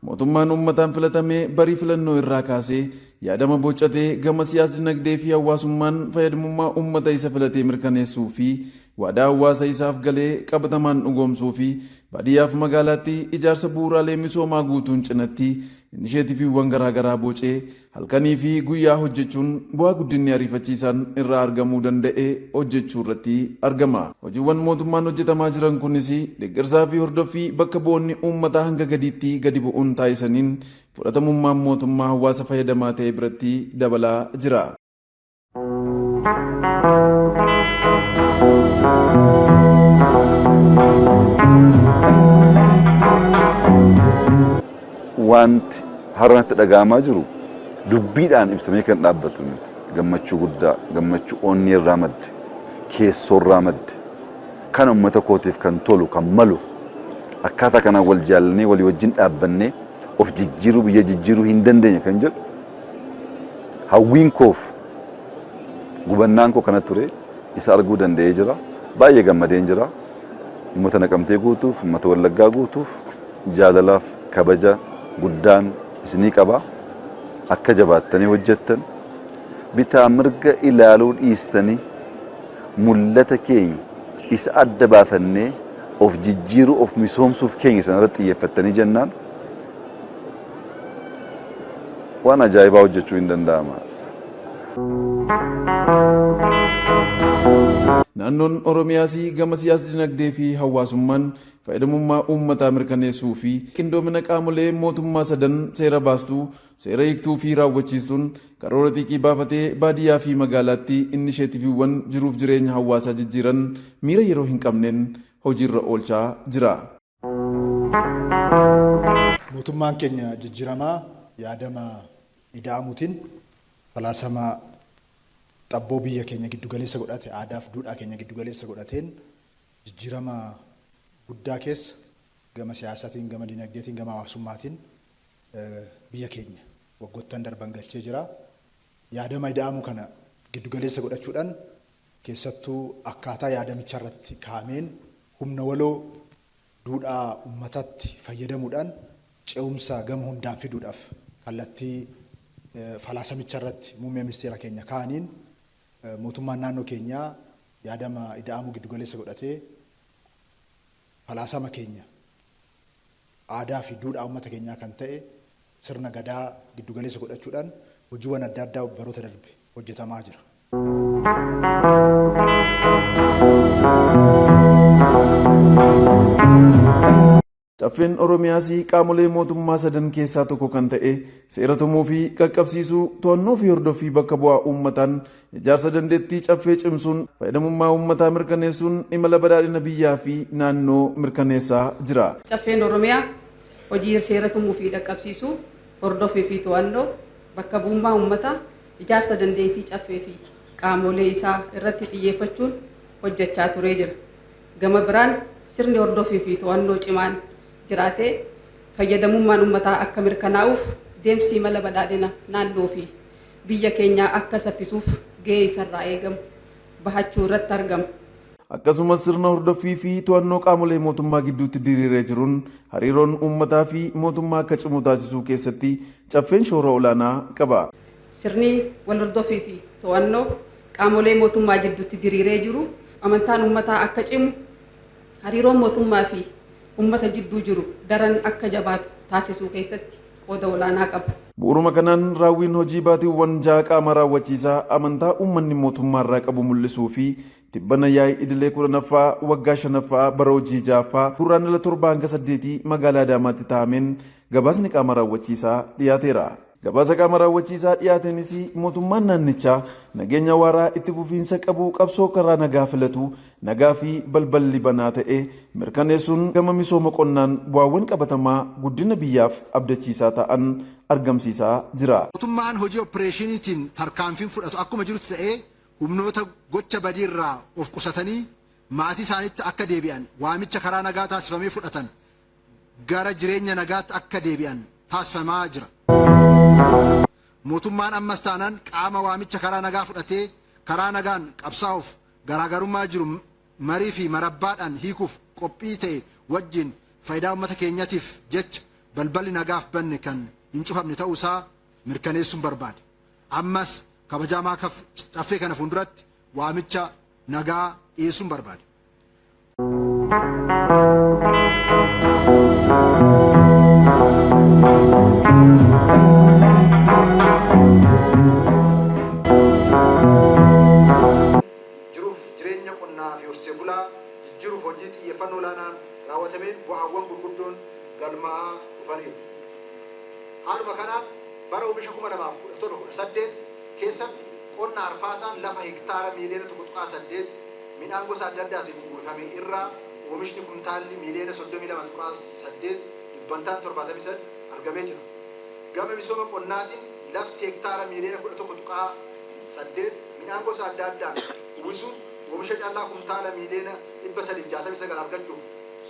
Mootummaan uummataan filatame barii filannoo irraa kaasee yaadama bocatee gama siyaas-dinagdee fi hawaasummaan fayyadamummaa uummata isa filatee mirkaneessuu fi waadaa hawaasa isaaf galee qabatamaan dhugoomsuu fi baadiyyaaf magaalaatti ijaarsa bu'uuraalee misoomaa guutuun cinatti inisheetiiviiwwan garaagaraa bocee halkanii fi guyyaa hojjechuun bu'aa guddinni ariifachiisaan irraa argamuu danda'e hojjechuu irratti argama. Hojiiwwan mootummaan hojjetamaa jiran kunis deeggarsaa fi hordoffii bakka bu'oonni uummataa hanga gadiitti gadi bu'uun taasisaniin fudhatamummaan mootummaa hawaasa fayyadamaa ta'e biratti dabalaa jira. Wanti har'a natti dhaga'amaa jiru dubbiidhaan ibsamee kan dhaabbatu miti. Gammachuu guddaa, gammachuu onnee irraa madde, keessoo irraa madde, kan uummata kootiif kan tolu, kan malu, akkaataa kanaan wal jaallannee walii wajjin dhaabbannee of jijjiiruu, biyya jijjiiruu hin dandeenya kan jedhu hawwiin koof gubannaan koo kana ture isa arguu danda'ee jira. Baay'ee gammadeen jira. Uummata Naqamtee guutuuf, uummata Wallaggaa guutuuf jaalalaaf kabaja guddaan isinii qaba. Akka jabaattanii hojjettan bitaa mirga ilaaluu dhiistanii mul'ata keenya isa adda baafannee of jijjiiruu of misoomsuuf keenya sanarratti xiyyeeffattanii jennaan waan ajaa'ibaa hojjechuu hin danda'ama. Naannoon Oromiyaas gama siyaas-dinagdee fi hawaasummaan fayyadamummaa uummataa mirkaneessuu fi qindoomina qaamolee mootummaa sadan seera baastuu, seera hiiktuu fi raawwachiistuun karoora xiiqii baafatee baadiyyaa fi magaalaatti inisheetiiviiwwan jiruuf jireenya hawaasaa jijjiiran miira yeroo hin qabneen hojiirra oolchaa jira. Mootummaan keenya jijjiiramaa yaadama ida'amuutiin falaasama xabboo biyya keenya giddugaleessa godhate, aadaaf duudhaa keenya giddugaleessa godhateen jijjiirama guddaa keessa gama siyaasaatiin, gama dinagdeetiin, gama hawaasummaatiin biyya keenya waggoottan darban galchee jira. Yaadama ida'amuu kana giddugaleessa godhachuudhaan keessattuu akkaataa yaadamicha irratti kaa'ameen humna waloo duudhaa ummatatti fayyadamuudhaan ce'umsa gama hundaan fiduudhaaf kallattii falaasamicha irratti muummee ministeera keenya kaa'aniin mootummaan naannoo keenyaa yaadama ida'amuu giddugaleessa godhatee falaasama keenya aadaa fi duudhaa ummata keenyaa kan ta'e sirna Gadaa giddugaleessa godhachuudhaan hojiiwwan adda addaa baroota darbe hojjetamaa jira. Caffeen Oromiyaas qaamolee mootummaa sadan keessaa tokko kan ta'e seera tumuu fi qaqqabsiisuu, to'annoo fi hordoffii bakka bu'aa uummataan ijaarsa dandeettii caffee cimsuun fayyadamummaa uummataa mirkaneessuun imala badhaadhina biyyaa fi naannoo mirkaneessaa jira. Caffeen Oromiyaa hojii seera tumuu fi dhaqqabsiisuu, hordoffii fi to'annoo, bakka bu'ummaa uummataa, ijaarsa dandeettii caffee fi qaamolee isaa irratti xiyyeeffachuun hojjechaa turee jira. Gama biraan sirni hordoffii fi to'annoo cimaan jiraatee fayyadamummaan uummataa akka mirkanaa'uuf deemsi imala badhaadhina naannoo fi biyya keenyaa akka saffisuuf gahee isarraa eegamu bahachuu irratti argama. Akkasumas sirna hordoffii fi to'annoo qaamolee mootummaa gidduutti diriiree jiruun hariiroon uummataa fi mootummaa akka cimu taasisuu keessatti caffeen shoora olaanaa qaba. Sirni wal hordoffii fi to'annoo qaamolee mootummaa jidduutti diriiree jiru amantaan uummataa akka cimu, hariiroon mootummaa fi uummata jidduu jiru daran akka jabaatu taasisuu keessatti qooda olaanaa qaba. Bu'uuruma kanaan raawwiin hojii baatiiwwan 6 qaama raawwachiisaa amantaa uummanni mootummaa irraa qabu mul'isuu fi tibbana yaa'ii idilee 10ffaa waggaa 5ffaa bara hojii 6ffaa Gurraandhala 7 hanga 8 magaalaa Adaamaatti taa'ameen gabaasni qaama raawwachiisaa dhiyaateera. Gabaasa qaama raawwachiisaa dhiyaateenis mootummaan naannichaa nageenya waaraa itti fufiinsa qabu qabsoo karaa nagaa filatu nagaa fi balballi banaa ta'e mirkaneessuun gama misooma qonnaan bu'aawwan qabatamaa guddina biyyaaf abdachiisaa ta'an argamsiisaa jira. Mootummaan hojii oppireeshiniitiin tarkaanfiin fudhatu akkuma jirutti ta'ee humnoota gocha badii irraa of qusatanii maatii isaaniitti akka deebi'an waamicha karaa nagaa taasifamee fudhatan gara jireenya nagaatti akka deebi'an taasifamaa jira. Mootummaan ammas taanaan qaama waamicha karaa nagaa fudhatee karaa nagaan qabsaa'uuf garaagarummaa jiru marii fi marabbaadhaan hiikuuf qophii ta'e wajjin faayidaa uummata keenyatiif jecha balballi nagaaf banne kan hin cufamne ta'uusaa mirkaneessuun barbaade. Ammas kabajamaa caffee kana fuulduratti waamicha nagaa dhiyeessuun barbaade. Jiruuf jireenya qonnaa fi horsiisee bulaa jijjiiruuf hojii xiyyeeffannoo olaanaan raawwatameen bu'aawwan gurguddoon galmaa'aa dhufaniiru. Haaluma kanaan bara oomisha 2017 keessatti qonna arfaasaan lafa hektaara miiliyoona 1.8 midhaan gosa adda addaatiin uwwifame irraa oomishni kuntaalli miiliyoona 32.8 dhibbantaan 73 argamee jira. Gama misooma qonnaatiin lafti hektaara miiliyoona 11.8 midhaan gosa adda addaan uwwisuun oomisha callaa kuntaala miiliyoona 369 argachuuf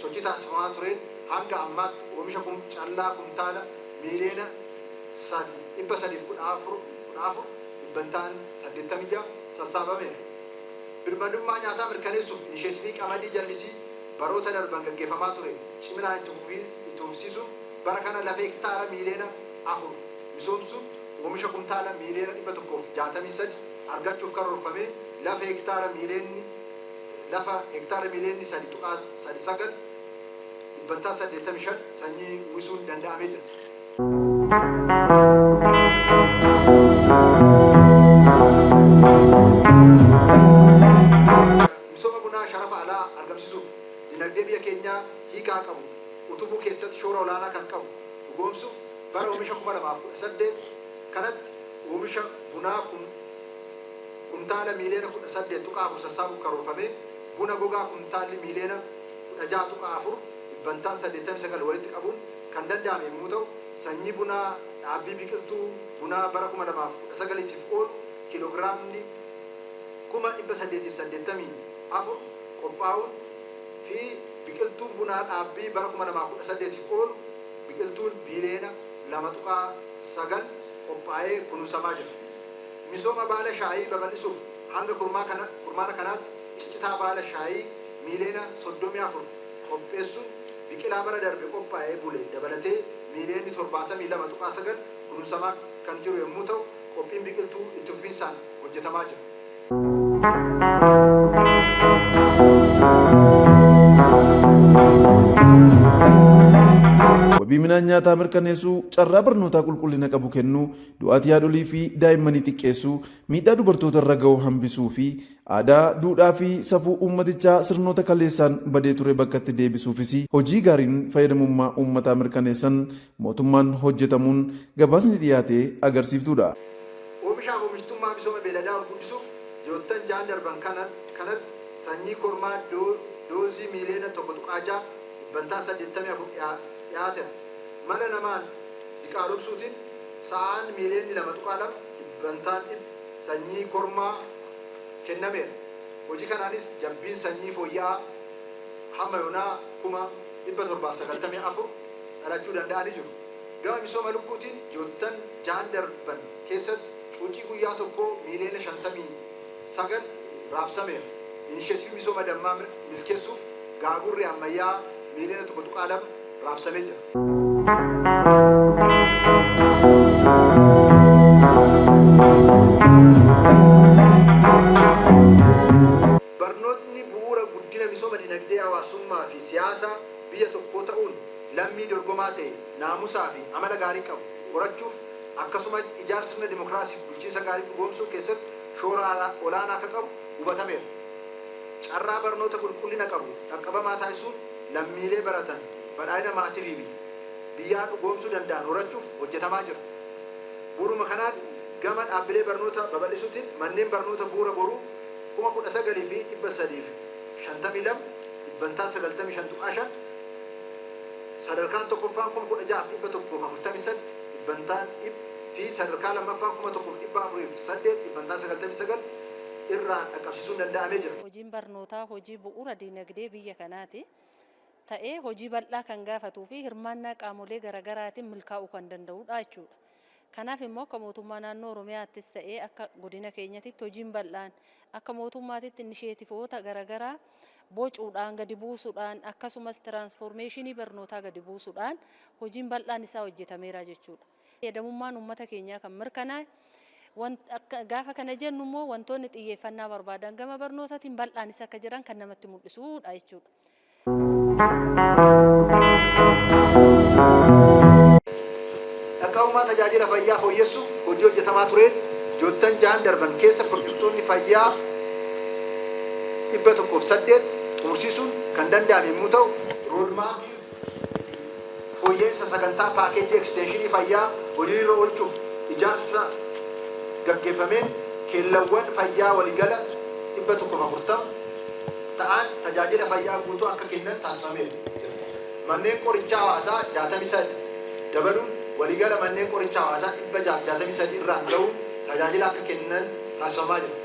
sochii taasifamaa tureen hanga ammaatti oomisha callaa kuntaala miiliyoona 314 dhibbantaan 86 sassaabameera. Birmadummaa nyaataa mirkaneessuuf inisheetivii qamadii jallisii baroota darban gaggeeffamaa ture ciminaan itti fufsiisuun bara kana lafa hektaara miiliyoona 4 misoomsuun oomisha kuntaala miiliyoona 163 argachuuf karoorfamee lafa hektaara miiliyoonni 3.39 dhibbantaa 85 sanyii uwwisuun danda'amee jira. Misooma bunaa sharafa alaa argamsiisuuf dinagdee biyya keenyaa hiikaa qabu utubuu keessatti shoora olaanaa kan qabu dhugoomsuuf bara oomisha 2018 kanatti oomisha bunaa kuntaala miiliyoona 18.4 sassaabuuf karoorfamee buna gogaa kuntaalli miiliyoona 16.4 dhibbantaan 89 walitti qabuun kan danda'ame yommuu ta'u sanyii bunaa dhaabbii biqiltuu bunaa bara 2019tiif oolu kiiloogiraamni 884,000 qophaa'uun fi biqiltuun bunaa dhaabbii bara 2018tiif oolu biqiltuun biiliyoona 2.9 qophaa'ee kunuunsamaa jira. Misooma baala shaayii babal'isuuf hanga kurmaana kanaatti ciccitaa baala shaayii miiliyoona 34 qopheessuun biqilaa bara darbe qophaa'ee bule dabalatee miiliyoonni 72.9 kunuunsamaa kan jiru yommuu ta'u qophiin biqiltuu itti fufinsaan hojjetamaa jira. Wabii midhaan nyaataa mirkaneessuu, carraa barnootaa qulqullina qabu kennuu, du'aatii haadholii fi daa'immanii xiqqeessuu, miidhaa dubartoota irra ga'u hambisuu fi aadaa, duudhaa fi safuu uummatichaa sirnoota kaleessaan badee ture bakkatti deebisuufis hojii gaariin fayyadamummaa uummataa mirkaneessan mootummaan hojjetamuun gabaasni dhiyaate agarsiiftuudha. Oomishaaf oomishtummaa misooma beeladaa ol guddisuuf ji'oottan 6 darban kanatti sanyii kormaa doozii miiliyoona 1.6 dhibbantaan 84 dhiyaateera. Mala namaan diqaalomsuutiin sa'aan miiliyoonni 2.2 dhibbantaan sanyii kormaa kennameera. Hojii kanaanis jabbiin sanyii fooyya'aa hamma yoonaa 794,000 dhalachuu danda'anii jiru. Gama misooma lukkuutiin ji'oottan 6 darban keessatti cuucii guyyaa tokkoo miiliyoona 59 raabsameera. Inisheetivii misooma dammaa milkeessuuf gaagurri ammayyaa miiliyoona 1.2 raabsamee jira. Barnootni bu'uura guddina misooma dinagdee hawaasummaa fi siyaasaa biyya tokkoo ta'uun lammii dorgomaa ta'e naamusaa fi amala gaarii qabu horachuuf akkasumas ijaarsa sirna dimokiraasii fi bulchiinsa gaarii dhugoomsuu keessatti shoora olaanaa akka qabu hubatameera. Carraa barnoota qulqullina qabu dhaqqabamaa taasisuun lammiilee baratan badhaadhina maatii fi biyyaa dhugoomsuu danda'an horachuuf hojjetamaa jira. Bu'uuruma kanaan gama dhaabbilee barnoota babal'isuutiin manneen barnoota bu'uura boruu 19,352 dhibbantaan 95.5 sadarkaan tokkoffaan 16,143 dhibbantaan fi sadarkaa lammaffaan 1,408 dhibbantaan 99 irraan dhaqqabsiisuun danda'amee jira. Hojiin barnootaa hojii bu'uura dinagdee biyya kanaati. Ta'ee hojii bal'aa kan gaafatuu fi hirmaannaa qaamolee garaagaraatiin milkaa'uu kan danda'udha jechuudha. Kanaaf immoo akka mootummaa naannoo Oromiyaattis ta'ee akka godina keenyatitti hojiin bal'aan akka mootummaatitti inisheetivoota garaagaraa bocuudhaan gadi buusuudhaan, akkasumas tiraansfoormeeshinii barnootaa gadi buusuudhaan hojiin bal'aan isaa hojjetameera jechuudha. Fayyadamummaan uummata keenyaa kan mirkanaa'e gaafa kana jennu immoo wantoonni xiyyeeffannaa barbaadan gama barnootaatiin bal'aanis akka jiran kan namatti mul'isudha jechuudha. Dhaqqabummaa tajaajila fayyaa fooyyessuuf hojii hojjetamaa tureen ji'oottan 6n darban keessa pirojektoonni fayyaa 108 xumursiisuun kan danda'ame yommuu ta'u, roodmaappii fooyya'insa sagantaa paakeejii ekisteenshinii fayyaa hojiirra oolchuuf ijaarsa gaggeeffameen keellawwan fayyaa waliigala 140 ta'an tajaajila fayyaa guutuu akka kennan taasifameera. Manneen qorichaa hawaasaa 63 dabaluun waliigala manneen qorichaa hawaasaa 663 irraan gahuun tajaajila akka kennan taasifamaa jira.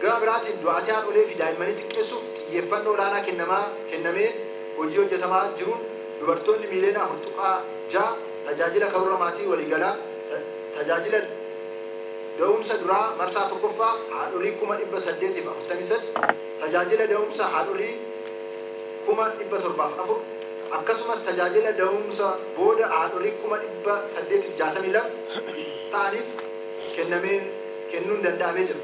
Gama biraatiin du'aatii haadholee fi daa'immanii xiqqeessuuf xiyyeeffannoo olaanaa kennamaa kennamee hojii hojjetamaa jiruun dubartoonni miiliyoona 4.6 tajaajila karoora maatii waliigalaa, tajaajila da'umsa duraa marsaa 1ffaa haadholii 843,000, tajaajila da'umsa haadholii 704,000 akkasumas tajaajila da'umsa booda haadholii 862,000 ta'aniif kennamee kennuun danda'amee jira.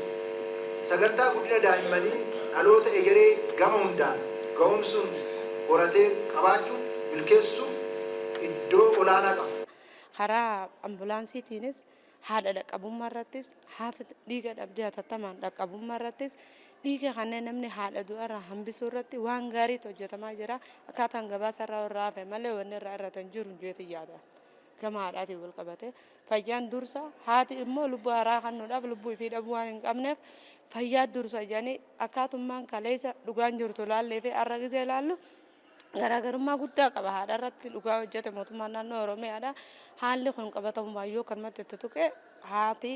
Sagantaa guddina daa'immanii dhaloota egeree gama hundaan ga'oomsuun horatee qabaachuun milkeessuuf iddoo olaanaa qaba. Karaa ambulaansiitiinis haadha dhaqqabummaa irrattis, haata dhiiga dhabdee hatattamaan dhaqqabummaa irrattis, dhiiga kanneen namni haadha du'arraa hambisuu irratti waan gaariitu hojjetamaa jira. Akkaataan gabaasa irraa irraa hafe malee wanni irraa irratan jiru hin jeetin yaada. Gama haadhaatiin wal qabate fayyaan dursa, haati immoo lubbuu haaraa kennuudhaaf lubbuu ifii dhabuu waan hin qabneef fayyaa dursa jedhanii akkaatummaan kaleessa dhugaan jirtu laallee fi har'a gisee laallu garaagarummaa guddaa qaba. Haadha irratti dhugaa hojjete mootummaan naannoo Oromiyaadha. Haalli kun qabatamumaan yoo kanumatti itti tuqe, haati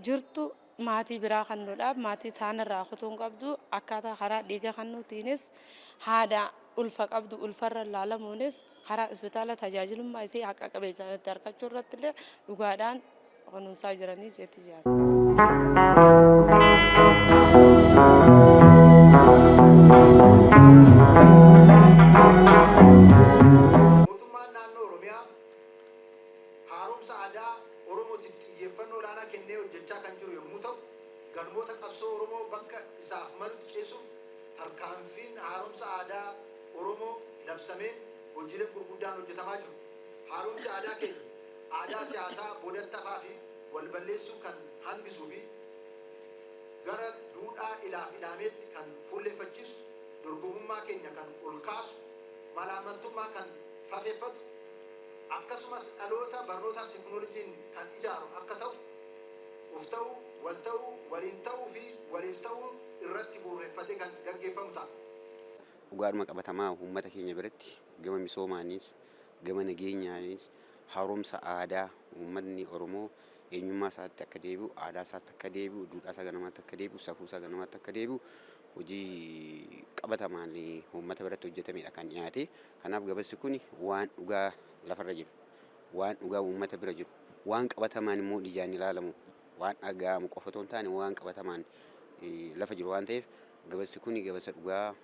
jirtu maatii biraa kennuudhaaf maatii taanirraa kutuu hin qabdu. Akkaataa karaa dhiiga kennuutiinis, haadha ulfa qabdu ulfarra ilaalamuunis, karaa isbitaala tajaajilummaa isii haqa qabeessaan itti argachuu irratti illee dhugaadhaan kunuunsaa jiranii jeetti yaada. Mootummaan Naannoo Oromiyaa haaromsa aadaa Oromootiif xiyyeeffannoo olaanaa kennee hojjechaa kan jiru yommuu ta'u, galmoota qabsoo Oromoo bakka isaaf malutti ceessuuf tarkaanfiin haaromsa aadaa Oromoo labsameen hojiileen gurguddaan hojjetamaa jiru. Haaromsi aadaa keenya aadaa siyaasaa boodatti hafaa fi wal balleessuu kan hanbisuu fi gara duudhaa ilaaf ilaameetti kan fuulleffachiisu, dorgomummaa keenya kan ol kaasu, malaammaltummaa kan fafeeffatu, akkasumas dhaloota barnootaaf teknoolojiin kan ijaaru akka ta'u, of ta'uu, wal ta'uu, waliin ta'uu fi waliif ta'uu irratti bu'uureffatee kan gaggeeffamu ta'a. Dhugaadhuma qabatamaa uummata keenya biratti gama misoomaanis, gama nageenyaanis, haaromsa aadaa uummatni Oromoo eenyummaa isaatti akka deebi'u, aadaa isaatti akka deebi'u, duudhaa isaa ganamaatti akka deebi'u, safuu isaa ganamaatti akka deebi'u hojii qabatamaan uummata biratti hojjetamedha kan dhiyaate. Kanaaf gabassi kun waan dhugaa lafarra jiru, waan dhugaa uummata bira jiru, waan qabatamaan immoo ijaan ilaalamu, waan dhaga'amu qofa otoo hin taane waan qabatamaan lafa jiru waan ta'eef, gabassi kun gabasa dhugaa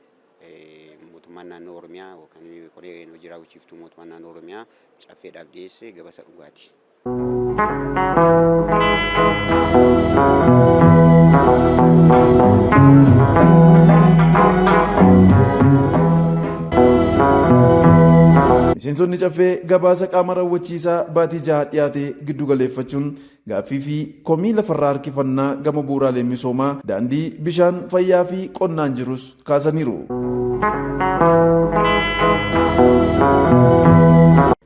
mootummaan naannoo Oromiyaa yookaan koreen hojii raawwachiiftuu mootummaa naannoo Oromiyaa caffeedhaaf dhiyeesse gabasa dhugaati. Miseensonni caffee gabaasa qaama raawwachiisaa baatii 6 dhiyaate giddu galeeffachuun gaaffii fi komii lafarraa harkifannaa gama bu'uuraalee misoomaa daandii, bishaan, fayyaa fi qonnaan jirus kaasaniiru.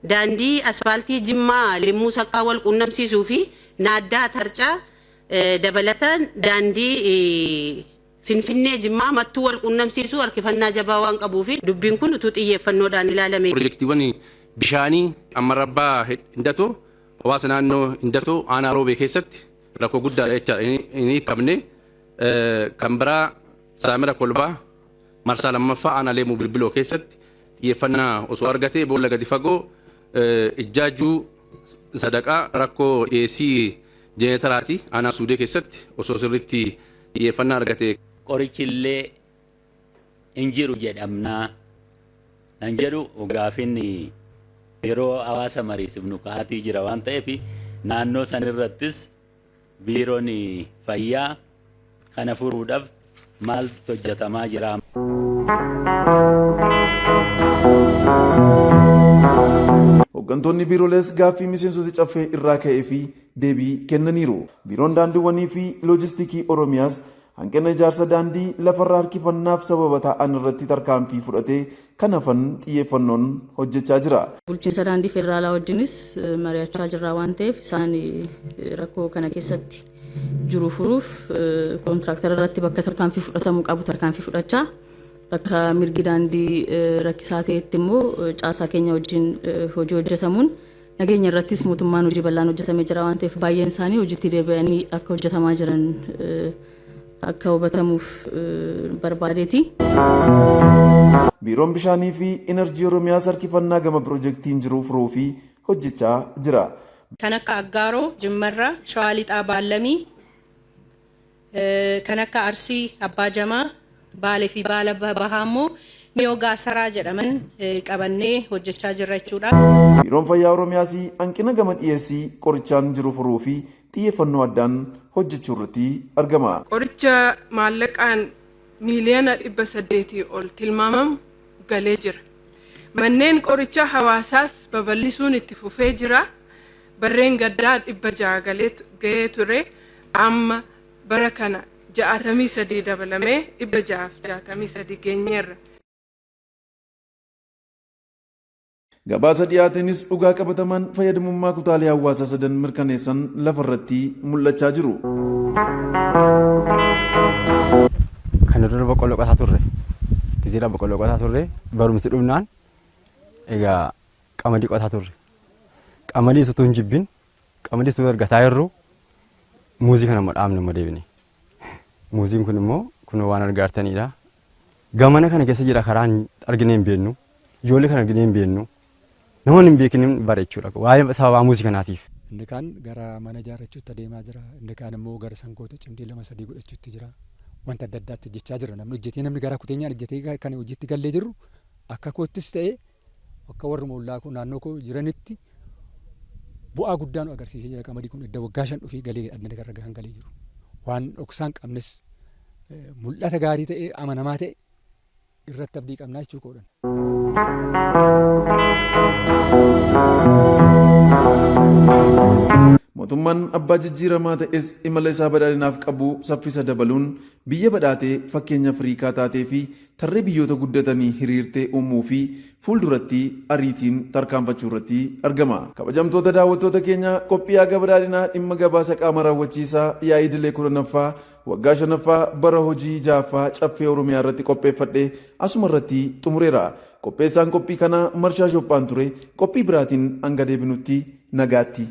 Daandii aspaaltii Jimmaa Limmuu Saqqaa wal quunnamsiisuu fi Naaddaa Tarcaa dabalataan daandii Finfinnee Jimmaa Mattuu wal quunnamsiisu harkifannaa jabaa waan qabuuf dubbiin kun utuu xiyyeeffannoodhaan ilaalamee. Pirojektiiwwan bishaanii Ammarrabbaa Hindatoo, hawaasa naannoo Hindatoo aanaa Roobee keessatti rakkoo guddaadha jechaadha, hin hiikamne. Kan biraa Saamira Kolbaa marsaa 2ffaa aanaa Leemuu Bilbiloo keessatti Xiyyeeffannaa osoo argatee boolla gadi fagoo ijjaajuu sadaqaa rakkoo dhiyeessii jeenetaraati aanaa suudee keessatti osoo sirriitti xiyyeeffannaa argate. Qorichillee hin jiru jedhamnaa nan jedhu gaafin yeroo hawaasa mariisifnu ka'aatii jira waan ta'eef naannoo sanirrattis biiroon fayyaa kana furuudhaaf maaltu hojjetamaa jira. Hooggantoonni biiroolees gaaffii miseensota caffee irraa ka'ee fi deebii kennaniiru. Biiroon daandiiwwanii fi loojistiikii Oromiyaas hanqina ijaarsa daandii lafarraa harkifannaaf sababa ta'an irratti tarkaanfii fudhatee kan hafan xiyyeeffannoon hojjechaa jira. Bulchiinsa daandii federaalaa wajjinis mari'achaa jirra waan ta'eef isaan rakkoo kana keessatti jiru furuuf koontiraaktara irratti bakka tarkaanfii fudhatamuu qabu tarkaanfii fudhachaa bakka mirgi daandii rakkisaa ta'etti immoo caasaa keenya wajjin hojii hojjetamuun nageenya irrattis mootummaan hojii bal'aan hojjetamee jira waan ta'eef baay'een isaanii hojiitti deebi'anii akka hojjetamaa jiran akka hubatamuuf barbaadeeti. Biiroon bishaanii fi Inerjii Oromiyaas harkifannaa gama piroojeektiin jiru furuu fi hojjechaa jira. Kan akka Aggaaroo, Jimmarraa, Shawaa Lixaa Baallamii, kan akka Arsii Abbaa Jamaa, Baalee fi Baala Bahaa immoo Miyoo Gaasaraa jedhaman qabannee hojjechaa jirra jechuudha. Biiroon Fayyaa Oromiyaas hanqina gama dhiyeessii qorichaan jiru furuu fi xiyyeeffannoo addaan hojjechuu irratti argama. Qoricha maallaqaan 800,000,000 ol tilmaamamu galee jira. Manneen qorichaa hawaasaas babal'isuun itti fufee jira. Barreen gaddaa 600 gahee ture. Amma bara kana 63 dabalamee 663 geenyeerra. Gabaasa dhiyaateenis dhugaa qabatamaan fayyadamummaa kutaalee hawaasaa sadan mirkaneessan lafarratti mul'achaa jiru. Kana dura boqqolloo qotaa turre. Gizeedhaan boqqolloo qotaa turre. Barumsi dhumnaan egaa qamadii qotaa turre. Qamadii utuu hin jibbin qamadii utuu argataa jirru muuzii kana immoo dhaabne immoo deebine. Muuziin kun immoo kun waan argaa jirtanidha. Gamana kana keessa jira karaan arginee hin beeknu. Ijoollee kana arginee hin beeknu. Namoonni hin beekne bara jechuudha. Waa'ee sababaa muuzii kanaatiif. Inni kaan gara mana ijaarrachuutti adeemaa jira. Inni kaan immoo gara sangoota cimdii 2 3 godhachuutti jira. Wanta adda addaatti hojjechaa jira. Namni hojjetee namni gara kuteenyaan hojjetee kan hojiitti gallee jirru akka koottis ta'e akka warri ollaa koo naannoo koo jiranitti bu'aa guddaa nu agarsiisee jira. Qamadii kun edda waggaa 5 dhufee galee adda garra gahan galee jiru. Waan dhoksaan qabnes mul'ata gaarii ta'e amanamaa ta'e irratti abdii qabnaa jechuu koodhan. Mootummaan abbaa jijjiiramaa ta'es imala isaa badhaadhinaaf qabu saffisa dabaluun biyya badhaatee fakkeenya Afrikaa taatee fi tarree biyyoota guddatanii hiriirtee uumuu fi fuulduratti ariitiin tarkaanfachuu irratti argama. Kabajamtoota daawwattoota keenya qophii haga badhaadhinaa dhimma gabaasa qaama raawwachiisaa yaa'ii idilee 10ffaa waggaa 5ffaa bara hojii 6ffaa caffee Oromiyaa irratti qopheeffadhe asuma irratti xumureera. Qopheessaan qophii kanaa Marshaa Shophaan ture. Qophii biraatiin hanga deebinutti nagaatti.